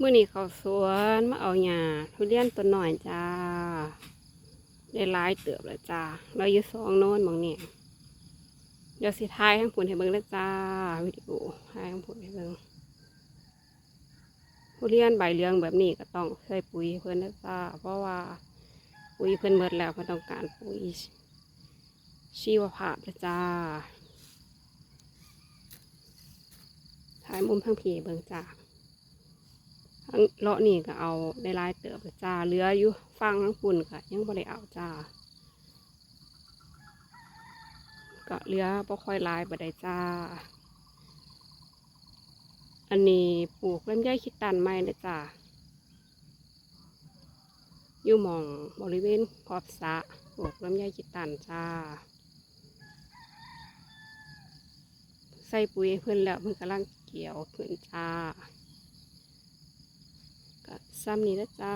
ມື້ນີ້ເຂົ້າສວນມາເອົາຫຍ້າທຸລຽນຕົ້ນນ້ອຍຈ້າ ໄດ້ຫຼາຍເຕີບແລ້ວຈ້າ ເຫຼືອຢູ່ສອງໂນນໝ່ອງນີ້. ດຽວຊິຖ່າຍທາງພຸ້ນໃຫ້ເບິ່ງເດີຈ້າ ວິດີໂອ ຖ່າຍທາງພຸ້ນໃຫ້ເບິ່ງ. ທຸລຽນໃບເຫຼືອງແບບນີ້ກໍຕ້ອງໃສ່ປຸ໋ຍໃຫ້ເພິ່ນເດີຈ້າ ເພາະວ່າປຸ໋ຍເພິ່ນໝົດແລ້ວ ເພິ່ນຕ້ອງການປຸ໋ຍຊີວະພາບເດີຈ້າ. ຖ່າຍມຸມທາງພີ້ເບິ່ງຈ້າ ທາງເລາະນີ້ກໍເອົາໄດ້ຫຼາຍເຕີບແລ້ວຈ້າ ເຫຼືອຢູ່ຝັ່ງທາງພຸ້ນກໍຍັງບໍ່ໄດ້ເອົາຈ້າ ກໍເຫຼືອບໍ່ຄ່ອຍຫຼາຍປານໃດຈ້າ. ອັນນີ້ປູກລຳໄຍຂີ້ຕັນໃໝ່ເດີຈ້າ ຢູ່ໝ່ອງບໍລິເວນຂອບສະ ປູກລຳໄຍຂີ້ຕັນຈ້າ ໃສ່ປຸ໋ຍໃຫ້ເພິ່ນແລ້ວ ເພິ່ນກຳລັງກ່ຽວຂຶ້ນຈ້າ. ກໍສ່ຳນີ້ເດີຈ້າ.